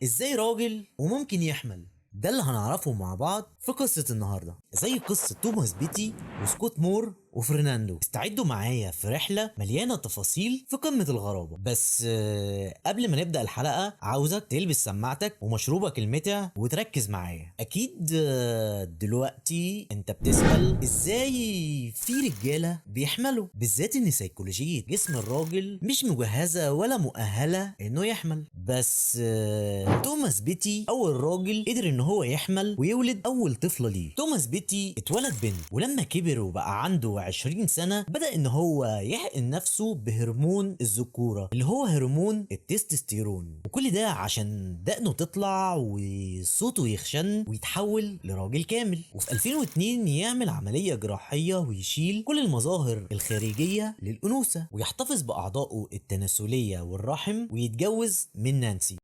ازاي راجل وممكن يحمل؟ ده اللي هنعرفه مع بعض في قصة النهاردة، زي قصة توماس بيتي وسكوت مور وفرناندو. استعدوا معايا في رحلة مليانة تفاصيل في قمة الغرابة. بس قبل ما نبدأ الحلقة عاوزك تلبس سماعتك ومشروبك المتع وتركز معايا. أكيد دلوقتي أنت بتسأل إزاي في رجالة بيحملوا، بالذات إن سيكولوجية جسم الراجل مش مجهزة ولا مؤهلة إنه يحمل. بس توماس بيتي أول راجل قدر إن هو يحمل ويولد أول طفلة ليه. توماس بيتي اتولد بنت، ولما كبر وبقى عنده 20 سنة بدأ إن هو يحقن نفسه بهرمون الذكورة اللي هو هرمون التستوستيرون، وكل ده عشان دقنه تطلع وصوته يخشن ويتحول لراجل كامل. وفي 2002 يعمل عملية جراحية ويشيل كل المظاهر الخارجية للأنوثة ويحتفظ بأعضائه التناسلية والرحم ويتجوز من نانسي.